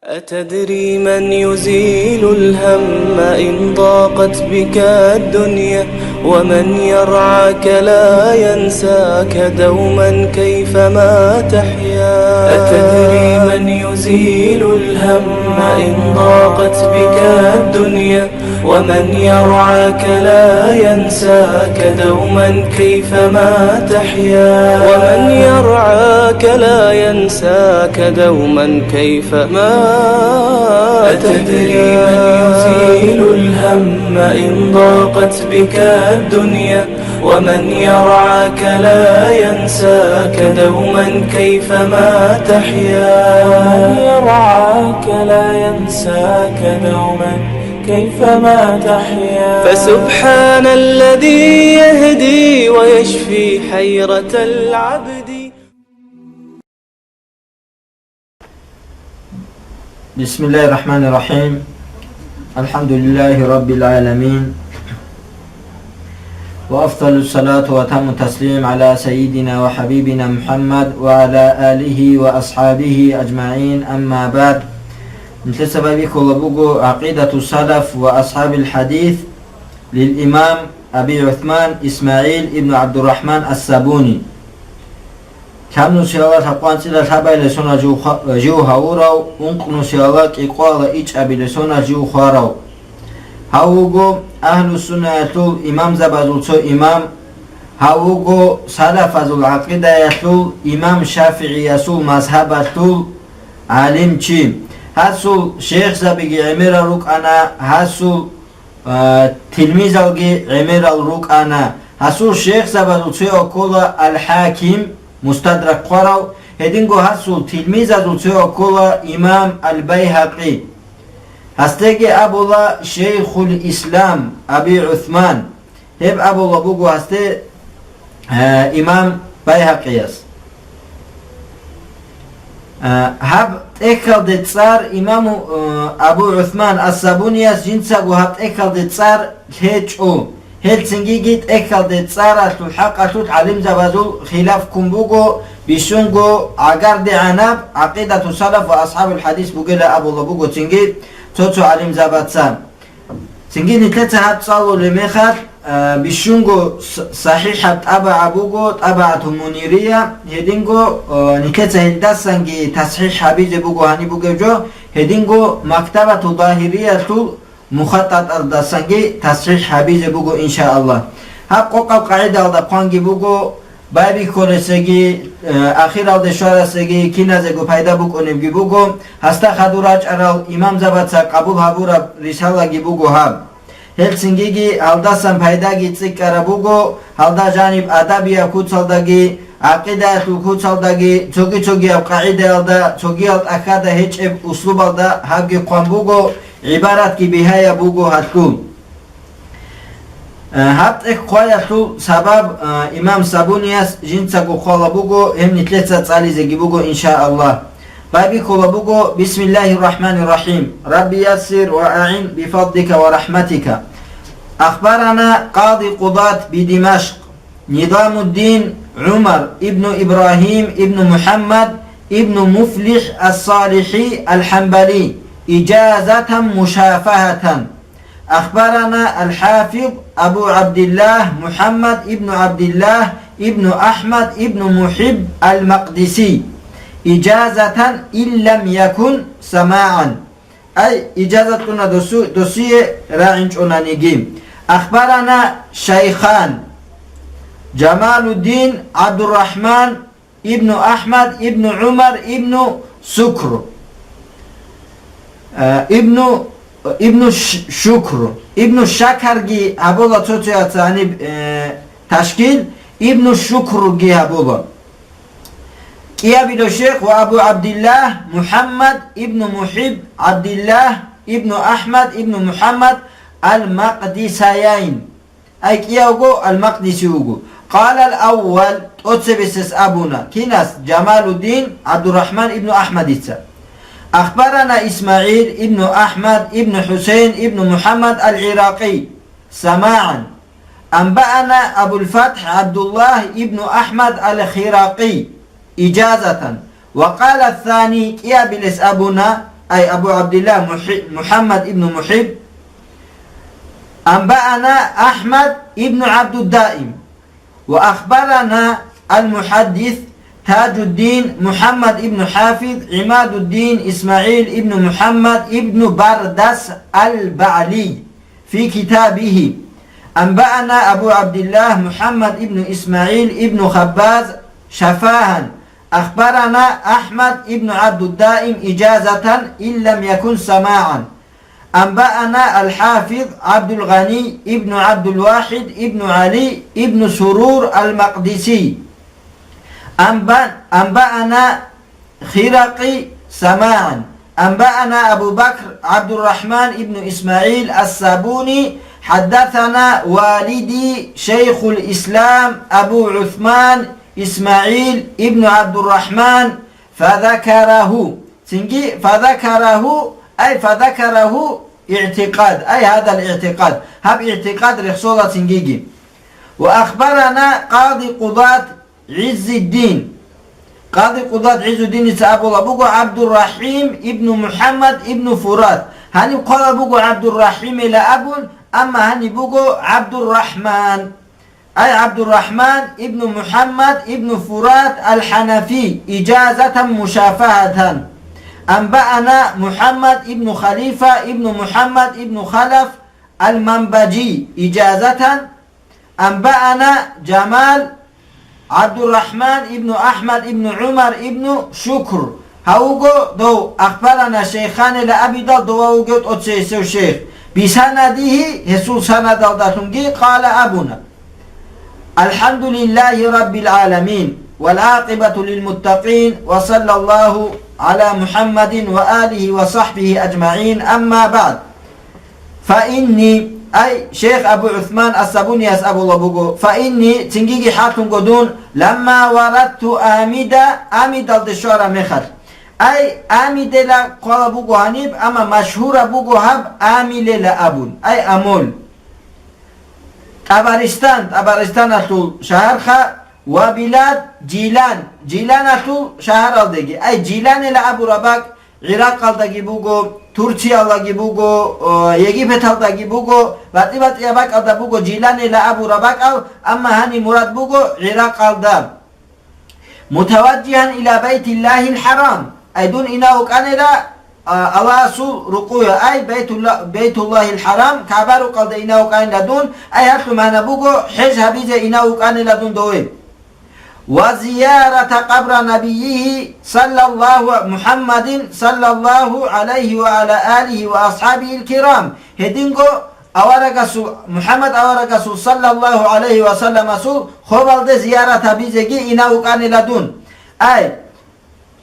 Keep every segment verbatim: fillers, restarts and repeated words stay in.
أتدري من يزيل الهم إن ضاقت بك الدنيا؟ ومن يرعاك لا ينساك دوما كيفما تحيا. أتدري من يزيل الهم إن ضاقت بك الدنيا؟ ومن يرعاك لا ينساك دوما كيفما تحيا. ومن يرعاك لا ينساك دوما كيفما. أتدري من يزيل الهم إن ضاقت بك الدنيا؟ ومن يرعاك لا ينساك دوما كيفما تحيا. ومن يرعاك لا ينساك دوما كيفما تحيا. فسبحان الذي يهدي ويشفي حيرة العبد. بسم الله الرحمن الرحيم. الحمد لله رب العالمين. وأفضل الصلاة وأتم التسليم على سيدنا وحبيبنا محمد وعلى آله وأصحابه أجمعين، أما بعد. Нилъеца байбихьула буго عقيدة السلف وأصحاب الحديث للإمام أبي عثمان إسماعيل ابن عبد الرحمن الصابوني. Лъабнусиялда лъабкъоялда анцӀила лъабабилеб соналъ жив ха-, жив гьавурав, ункънусиялда кӀикъоялда ичӀабилеб соналъ жив хварав. Гьав вуго агьлу-суннаялъул имамзабазул цо имам, гьав вуго салафазул гӀакъидаялъул имам, ШафигӀиясул мазгьабалъул гӀалимчи. Гьасул шейхзабиги гӀемерал рукӀана, гьасул а, тилмизалги гӀемерал рукӀана. Гьасул шейхзабазул цояв ккола Ал-ХӀаким, Мустадрак хъварав, гьединго гьасул тилмизазул цояв ккола имам Ал-Байгьакъи. Гьасдеги абула Шейхул Ислам Аби ГӀусман. Гьеб абула буго гьасде, а, имам Байгьакъияс. А, гьаб тӀехьалде цӀар имаму, а, Абу ГӀусман Ас-Сабунияс жинцаго гьаб тӀехьалде цӀар лъечӀо. Гьелцинги тӀехьалде цӀаралъул хӀакъалъулъ гӀалимзабазул хилаф ккун буго, бищунго гӀагардегӀанаб гӀакъидату салаф ва асхӀабул хӀадис бугела абула буго цинги цо-цо гӀалимзабаца. Цинги нилъеца гьаб цӀалулеб мехалъ, а, бищунго с-, сахӀихӀаб тӀабагӀа буго, ТӀабагӀату Мунирия, гьединго, а, нилъеца гьелдасанги тасхӀихӀ гьабизе буго гьаниб бугеб жо, гьединго Мактабату Загьириялъул мухатӀатӀалдасанги тасхӀихӀ гьабизе буго, иншааллагь. Гьаб къокъаб къагӀидаялда хъванги буго, байбихьулесеги, э, ахиралде щварасеги киназего пайда букӀунебги буго, гьасда хадур рачӀарал имамзабаца къабул гьабураб рисалаги буго гьаб. Гьелцинги гьалдасан пайдаги цӀикӀкӀараб буго, гьалда жаниб адабияб куцалдаги, гӀакъидаялъул куцалдаги, цоги-цогияб къагӀидаялда, цогиял тӀахьазда гьечӀеб услубалда гьабги хъван буго, гӀибаратги бигьаяб буго гьалъул. Э, гьаб тӀехь хъваялъул сабаб, э, имам Сабунияс жинцаго хъвала буго, гьеб нилъеца цӀализеги буго, иншааллагь. Байбихьула буго: «Бисмиллагьир рахӀманир рахӀим. Рабби яссир ва аӀин бифадлика ва рахӀматика». أخبرنا قاضي قضاة بدمشق نظام الدين عمر ابن إبراهيم ابن محمد ابن مفلح الصالحي الحنبلي إجازة مشافهة. أخبرنا الحافظ أبو عبد الله محمد ابن عبد الله ابن أحمد ابن محب المقدسي إجازة إن لم يكن سماعا. أي إجازة كنا دوسو-، دوسية راعين چونانيجي. أخبرنا شيخان جمال الدين عبد الرحمن ابن أحمد ابن عمر ابن سكر. Э, ибну, ибну Ш-, Шукр. Ибну Шакарги гьабула цо-цояца гьаниб, э, ташкил, ибну Шукрги гьабула. КӀиабилев шейх ва Абу ГӀабдиллагь МухӀаммад ибну МухӀиб ГӀабдиллагь ибну АхӀмад ибну МухӀаммад ал-Макъдисаяйн. Ай кӀиявго ал-Макъдиси вуго. Къала ал-аввал, тӀоцебесес абуна, кинас? Жамалуддин ГӀабдуррахӀман ибну АхӀмадица. Ахбарана ИсмагӀил ибну АхӀмад ибну ХӀусейн ибну МухӀаммад ал-ГӀиракъи, самагӀан. Анбаана АбулфатхӀ ГӀабдуллагь ибну АхӀмад ал-Хиракъи, ижазатан. Ва къала ас-сани, кӀиабилес абуна, أي أبو عبد الله محي-، محمد بن محب، أنبأنا أحمد بن عبد الدائم، وأخبرنا المحدث تاج الدين محمد بن حافظ عماد الدين إسماعيل بن محمد بن بردس البعلي في كتابه: أنبأنا أبو عبد الله محمد بن إسماعيل بن خباز شفاها، أخبرنا أحمد بن عبد الدائم إجازة إن لم يكن سماعا. أنبأنا الحافظ عبد الغني بن عبد الواحد بن علي بن سرور المقدسي. أنبأ-، أنبأنا خرقي سماعا. أنبأنا أبو بكر عبد الرحمن بن إسماعيل الصابوني، حدثنا والدي شيخ الإسلام أبو عثمان إسماعيل بن عبد الرحمن، فذكره. Цинги فذكره, أي فذكره اعتقاد, أي هذا الاعتقاد. Гьаб игӀтикъад рехсола цингиги. وأخبرنا قاضي قضاة عز الدين. Къади Къудат ГӀиззуддиница абула буго ГӀабдуррахӀим ибну МухӀаммад ибну Фурат. Гьаниб хъвала буго ГӀабдуррахӀимила абун, амма гьаниб буго ГӀабдуррахӀман. Ай ГӀабдуррахӀман ибну МухӀаммад ибну Фурат ал-ХӀанафи, ижазатан мушафагьатан. Анбаана МухӀаммад ибну Халифа ибну МухӀаммад ибну Халаф ал-Манбажи, ижазатан. Анбаана Жамал ГӀабдуррахӀман ибну АхӀмад ибну ГӀумар ибну Шукр. Гьав вуго дов, ахбарана шейханила абидал дова вугев тӀоцесев шейх. Бисанадихьи, гьесул санадалдалъунги, къала абуна: الحمد لله رب العالمين، والعاقبة للمتقين، وصلى الله على محمد وآله وصحبه أجمعين، أما بعد. فإني, ай, шейх Абу ГӀусман ас-Сабунияс абула буго: فإني, цинги хӀакълъунго дун, لما وردت آمدة, Амидалде щвараб мехалъ. Ай, Амидела хъвала буго гьаниб, амма машгьураб буго гьаб Амилела абун, ай, Амол. ТӀабаристан, ТӀабаристаналъул шагьарха, ва билад Жилан, Жиланалъул шагьаралдеги, ай, Жиланила абураб бакӀ ГӀиракъалдаги буго, Турциялдаги буго, о, Египеталдаги буго, батӀи-батӀияб бакӀалда буго Жиланила абураб бакӀал, амма гьаниб мурад буго ГӀиракъалда. متوجها إلى بيت الله الحرام, ай, дун инав вукӀанила, а, Аллагьасул рукъуе, ай, Байтулла-, Байтуллагьил ХӀарам, КагӀба рукъалда инав вукӀанила дун, ай, гьалъул магӀна буго, хӀеж гьабизе инав вукӀанила дун дове. وزيارة قبر نبيه صلى الله, محمد صلى الله عليه وعلى آله وأصحابه الكرام, гьединго аварагасул, МухӀаммад аварагасул саллаллагьу гӀалайгьи ва салламасул хобалде зиярат гьабизеги инав вукӀанила дун. Ай,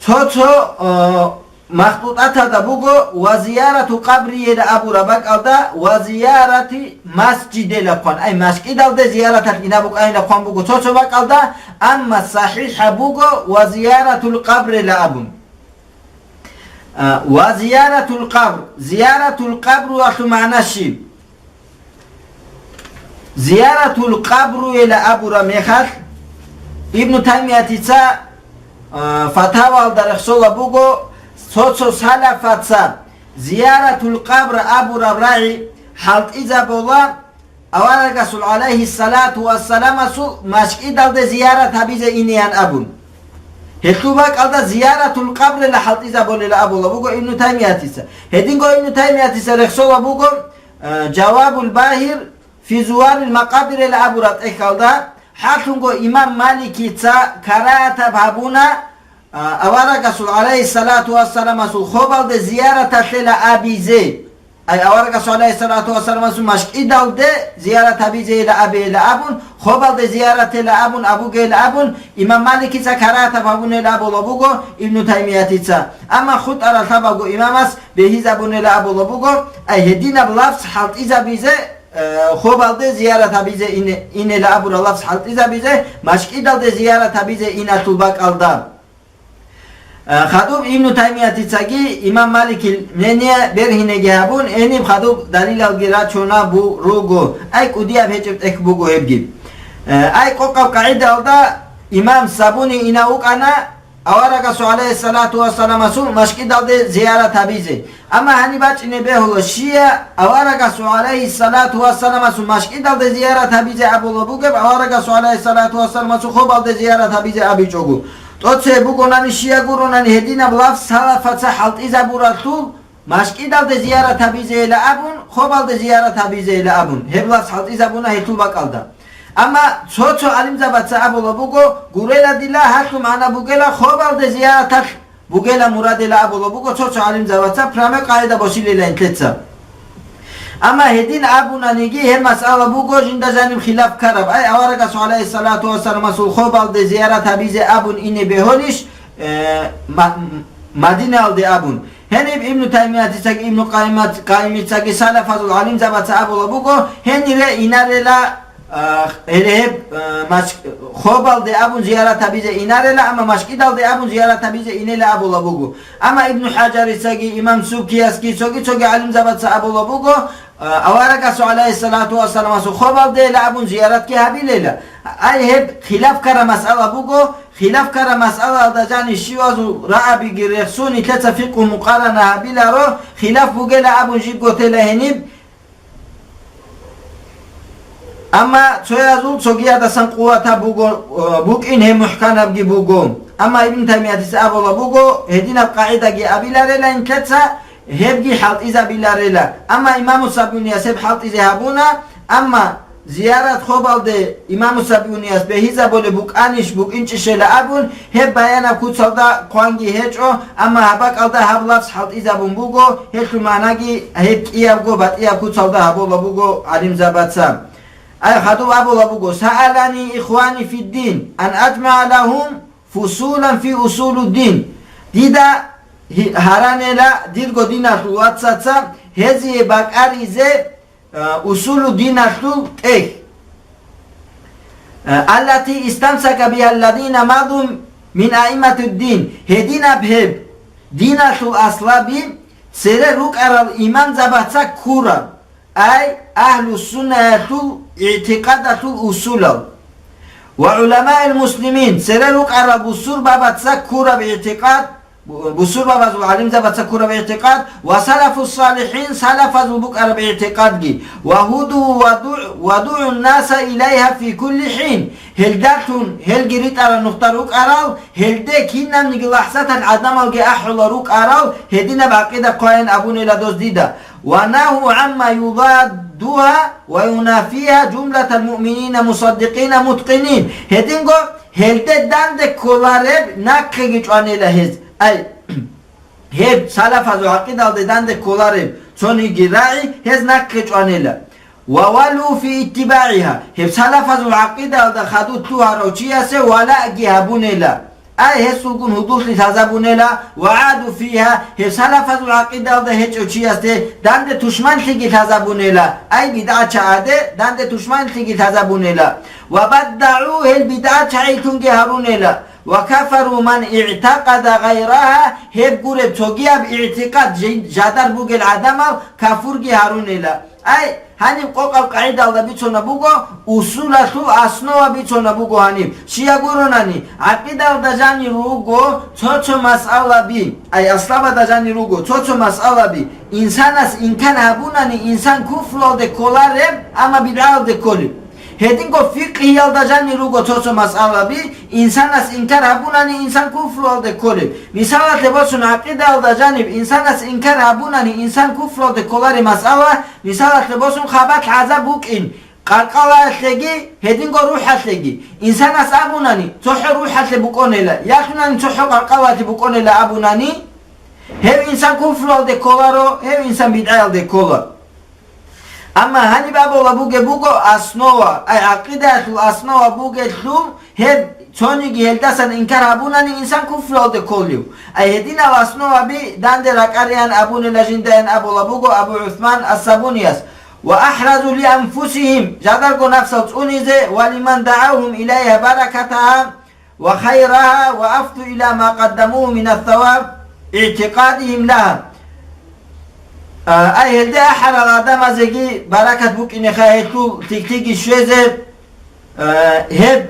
цо-цо, э, махтӀутӀаталда буго ва зиярату къабриела абураб бакӀалда ва зиярату масжидела хъван, ай, машкӀидалде зияраталъ инаб букӀанила хъван буго цо-цо бакӀалда, амма сахӀихӀаб буго ва зияратул къабрила абун. А, ва зияратул къабр, зияратул къабруялъул магӀна щиб? Зияратул къабруела абураб мехалъ, Ибну Таймиятица, а, фатавалда рехсола буго, цо-цо салафаца зияратул къабр абураб рагӀи хӀалтӀизабула, аварагасул гӀалайгьиссалату вассаламасул машкӀидалде зиярат гьабизе инеян абун. Гьелъул бакӀалда зияратул къабрила хӀалтӀизабулела абула буго Ибну Таймиятица. Гьединго Ибну Таймиятица рехсола буго, э, Жавабул Багьир фи Зуварил Макъабирила абураб тӀехьалда, хӀакълъунго имам Маликица карагьатаб гьабуна, а, аварагасул гӀалайгьиссалату вассаламасул хобалде зияраталъела абизе. Ай, аварагасул гӀалайгьиссалату вассаламасул машкӀидалде зиярат гьабизейила абейила абун, хобалде зияратела абун, абугейила абун, имам Маликица карагьатаб гьабунела абула буго Ибну Таймиятица. Амма хутӀарал лъабабго имамас бегьизабунела абула буго, ай, гьединаб лафз хӀалтӀизабизе, э, хобалде зиярат гьабизе ине-, инела абураб лафз хӀалтӀизабизе, машкӀидалде зиярат гьабизе иналъул бакӀалда. Э, хадуб Ибну Таймиятицаги имам Маликил мнение бергьинеги гьабун, гьениб хадуб далилалги рачуна бу-, руго. Ай, кӀудияб гьечӀеб тӀехь буго гьебги. Э, ай, къокъаб къагӀидаялда имам Сабуни инав вукӀана, аварагасул гӀалайгьиссалату вассаламасул машкӀидалде зиярат гьабизе. Амма гьаниб бачӀине бегьула, щия аварагасул гӀалайгьиссалату вассаламасул машкӀидалде зиярат гьабизе абула бугеб, аварагасул гӀалайгьиссалату вассаламасул хобалде зиярат гьабизе абичӀого. ТӀоцебе бугонани, щия гуронани гьединаб лафз салафаца хӀалтӀизабуралъул, машкӀидалде зиярат гьабизейила абун, хобалде зиярат гьабизейила абун, гьеб лафз хӀалтӀизабуна гьелъул бакӀалда. Амма цо-цо гӀалимзабаца абула буго, гурела дила, гьалъул магӀна бугела хобалде зияраталъ бугела мурадила абула буго цо-цо гӀалимзабаца, прямой къагӀида босилила интлъеца. Амма гьедин абунаниги, гьеб масъала буго жинда жаниб хилаф ккараб. Ай аварагасул гӀалайгьиссалату вассаламасул хобалде зиярат гьабизе абун ине бегьулищ, э, ма-, Мадинаялде абун. Гьениб Ибну Таймиятицаги Ибну Къайимат-, Къайимицаги салафазул гӀалимзабаца абула буго, гьенире инарела, а, гьеле гьеб, а, маш-, хобалде абун зиярат гьабизе инарела, амма машкӀидалде абун зиярат гьабизе инела абула буго. Амма Ибну ХӀажарицаги, имам Субкиясги, цоги-цоги гӀалимзабаца абула буго, а, аварагасул гӀалайгьиссалату вассаламасул хобалдейила абун зияратги гьабилейила. Ай гьеб хилаф ккараб масъала буго, хилаф ккараб масъалаялда жаниб щивазул рагӀабиги рехсун, нилъеца фикъгьу мукъарана гьабиларо, хилаф бугела абун жибго тела гьениб. Амма цоязул цогиядасан къуватаб буго, э, букӀин гьеб мухӀканабги буго. Амма Ибн Таймиятис абула буго, гьединаб къагӀидаги абиларела нилъеца, гьебги хӀалтӀизабиларела. Амма имаму Сабунияс гьеб хӀалтӀизе гьабуна, амма зиярат хобалде имаму Сабунияс бегьизабулеб букӀанищ, букӀинчӀищила абун, гьеб баянаб куцалда хъванги гьечӀо, амма гьаб бакӀалда гьаб лафз хӀалтӀизабун буго, гьелъул магӀнаги гьеб кӀиябго батӀияб куцалда гьабула буго гӀалимзабаца. Ай хадуб абула буго: «Саалани ихвани фиддин, ан аджмаа лагьум фусулан фи усулуддин». Дида гьи-, гьаранела дирго диналъул вацаца гьезие бакӀаризе, а, усулу диналъул тӀехь. А, «Аллати истамсака бигьа алладина маду мин аимматиддин», гьединаб гьеб диналъул аслаби цере рукӀарал имамзабаца ккураб, ай, агьлу-суннаялъул игӀтикъадалъул усулал. «Ва гӀуламаил муслимин», цере рукӀарал бусурбабаца ккураб игӀтикъад, бу-, бусурбабазул гӀалимзабаца ккураб игӀтикъад, «ва салафус-салихӀин», салафазул букӀараб игӀтикъадги, «ва гьуду ва дугӀ-, ва дугӀун наса илайгьа фи кулли хӀин», гьелдалъун, гьелги ритӀарал нухда рукӀарал, гьелде кинабниги лахӀзаталъ гӀадамалги ахӀула рукӀарал, гьединаб гӀакъида хъваян абунела доз дида. «Ва нагьу гӀамма юдаддугьа ва юнафигьа жумлатал муъминина мусаддикъина муткъинин». Гьединго гьелде данде кколареб нахъеги чӀванила гьез. Ай, гьеб салафазул гӀакъидалде данде кколареб цониги рагӀи гьез нахъе чӀванила. «Ва валу фи иттибагӀигьа», гьеб салафазул гӀакъидалда хадуб лъугьарав чиясе валагьги гьабунела. Ай, гьесулгун гьудуллъи лъазабунела, «ва гӀаду фигьа», гьеб салафазул гӀакъидалда гьечӀев чиясде данде тушманлъиги лъазабунела, ай, бидгӀачагӀаде данде тушманлъиги лъазабунела, «ва баддагӀу», гьел бидгӀачагӀилъунги гьарунела, «ва кафару ман игӀтакъада гъайрагьа», гьеб гуреб цогияб игӀтикъад жи-, жадар бугел гӀадамал кафурги гьарунела. Ай, гьаниб къокъаб къагӀидалда бицунаб буго, усулалъул основа бицунаб буго гьаниб. Щия гуронани, гӀакъидалда жанир руго цо-цо масъалаби, ай, аслабада жанир руго цо-цо масъалаби, инсанас инкар гьабунани, инсан куфруялде кколареб, амма бидгӀаялде кколеб. Гьединго фикъгьиялда жанир руго цо-цо масъалаби, инсанас инкар гьабунани, инсан куфруялде кколеб. Мисалалъе босун, гӀакъидаялда жаниб инсанас инкар гьабунани, инсан куфруялде кколареб масъала, мисалалъе босун, хабалъ гӀазаб букӀин къаркъалаялъеги, гьединго рухӀалъеги. Инсанас абунани, цохӀо рухӀалъе букӀунела, ялъунани цохӀо къаркъалаялъе букӀунела абунани, гьев инсан куфруялде кколаро, гьев инсан бидгӀаялде ккола. Амма гьаниб абула бугеб буго основа, ай, гӀакъидаялъул основа бугелъул, гьеб цониги гьелдасан инкар гьабунани, инсан куфруялде кколев. Ай, гьединал основаби данде ракӀариян абунила жиндаян абула буго Абу ГӀусман ас-Сабунияс: «Ва ахразу ли анфусихим», жадарго напсал цӀунизе, «ва лиман дагӀавгьум илайгьа баракатагьа ва хайрагьа ва афду ила ма къаддамугьу минас-саваб игӀтикъадигьим лагьа». А, ай, гьелде ахӀарал гӀадамазеги баракат букӀинеха гьелъул лъикӀлъиги щвезе, а, гьеб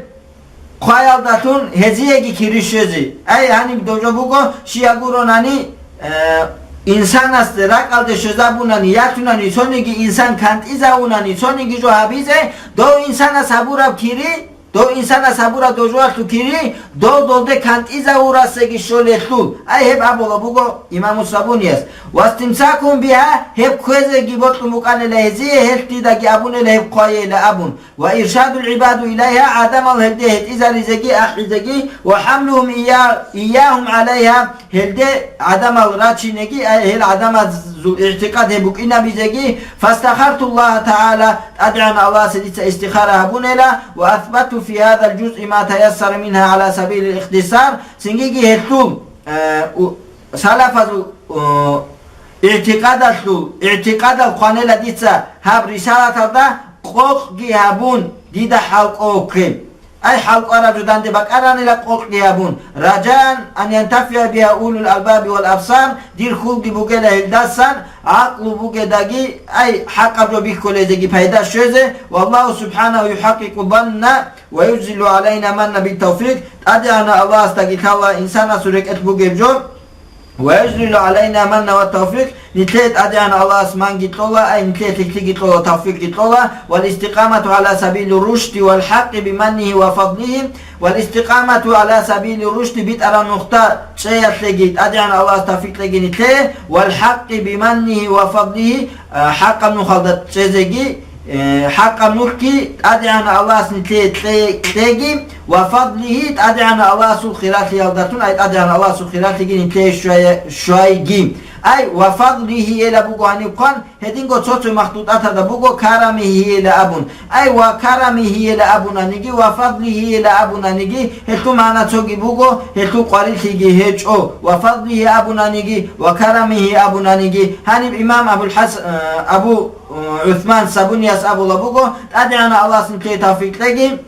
хъваялдалъун гьезиеги кири щвезе. Ай, гьаниб дожо буго, щия гуронани, э, инсанасде ракӀалде щвезабунани, ятунани цониги инсан кантӀизавунани, цониги жо гьабизе, дов инсанас гьабураб кири, дов инсанас гьабураб дожоялъул кири, дов долде кантӀизавурасеги щолелъул. Ай, гьеб абула буго имаму Сабунияс. Вастимсакун бигьа, гьеб кквезеги бокьун букӀанила гьезие, гьелъ дидаги абунила гьеб хъвайила абун. Ва иршадул гӀибаду илайгьа, гӀадамал гьелде гьетӀизаризеги ахӀизеги, ва хӀамлугьум ия-, иягьум гӀалайгьа, гьелде гӀадамал рачинеги, ай, гьел гӀадамазул игӀтикъад гьеб букӀинабизеги, фастахарту Аллагьа тагӀала, ТӀадегӀан Аллагьасе дица истихара гьабунела, ва асбату фи гьадал жузъи ма таяссара мингьа гӀала сабилил ихтисар, цингиги гьелъул, э, у-, салафазул, о, игӀтикъадалъул, игӀтикъадал хъванила дица гьаб рисалаталда къокъги гьабун дида хӀалкӀолъи. Ай, хӀалкӀвараб жо данде бакӀаранила къокъги гьабун, ражаан ан янтафиа биха улул албаби вал абсар, дир хьулги бугела гьелдасан, гӀакълу бугедаги, ай, хӀакъаб жо бихьулезеги пайда щвезе, валлагьу субхӀанагьу юхӀакъикъу банна, ва южзилу гӀалайна манна бит-тавфикъ, ТӀадегӀанав Аллагьасдаги лъала инсанасул рекӀелъ бугеб жо, ва южзилу гӀалайна манна ва тавфикъ, нилъее ТӀадегӀанав Аллагьас манги кьола, ай, нилъее лъикӀлъиги кьола, тавфикъги кьола, вал истикъамату гӀала сабили рушди вал хӀакъи биманнигьи ва фадлигьи, вал истикъамату гӀала сабили рушди, битӀараб нухда чӀеялъеги ТӀадегӀанав Аллагьас тавфикъ кьеги нилъее, вал хӀакъи биманнигьи ва фадлигьи, а, хӀакъаб нухалда чӀезеги, э, хӀакъаб нухги ТӀадегӀанав Аллагьас нилъее кье-, кьеги, ва фадлигьи, ТӀадегӀанав Аллагьасул хиралъиялдалъун, ай, ТӀадегӀанав Аллагьасул хиралъиги нилъее щвая-, щвайги. Ай, ва фадлигьи эла буго гьаниб хъван, гьединго цо-цо махтутӀатада буго карамигьи эла абун. Ай, ва карамигьи эла абунаниги, ва фадлигьи эла абунаниги, гьелъул магӀна цоги буго, гьелъул къварилъиги гьечӀо. Ва фадлигьи абунаниги, ва карамигьи абунаниги. Гьаниб имам Абул Хас-, э, Абу, э, ГӀусман Сабунияс абула буго, ТӀадегӀанав Аллагьас нилъее тавфикъ кьеги,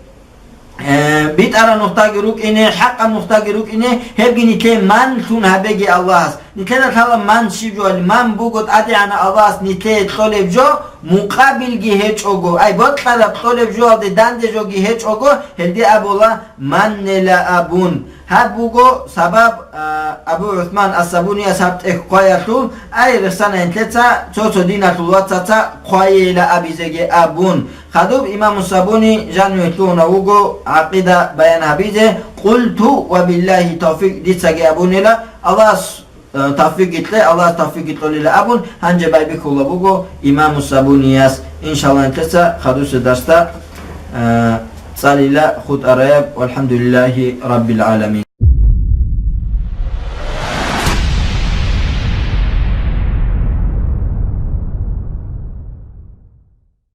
э, битӀараб нухдаги рукӀине, хӀакъаб нухдаги рукӀине, гьебги нилъее манлъун гьабеги Аллагьас. Нилъеда лъала ман щиб жоали, ман буго ТӀадегӀанав Аллагьас нилъее кьолеб жо, мукъабилги гьечӀого, ай, бокьараб кьолеб жоалде данде жоги гьечӀого, гьелде абула маннела абун. Гьаб буго сабаб, а, Абу ГӀусман ас-Сабунияс гьаб тӀехь хъваялъул, ай, рехсана нилъеца, цо-цо диналъул вацаца хъвайила абизеги абун. Хадуб имаму Сабуни жаниве лъугьунав вуго гӀакъида баян гьабизе, къулту ва биллагьи тавфикъ, дицаги абунила, Аллагьас, э, тавфикъги кье, Аллагьас тавфикъги кьолила абун, гьанже байбихьула буго имаму Сабунияс. Иншаллагь, нилъеца хадусеб дарсда, э, цӀалила хутӀараяб. Валхамдулиллагьи раббил гӀаламин.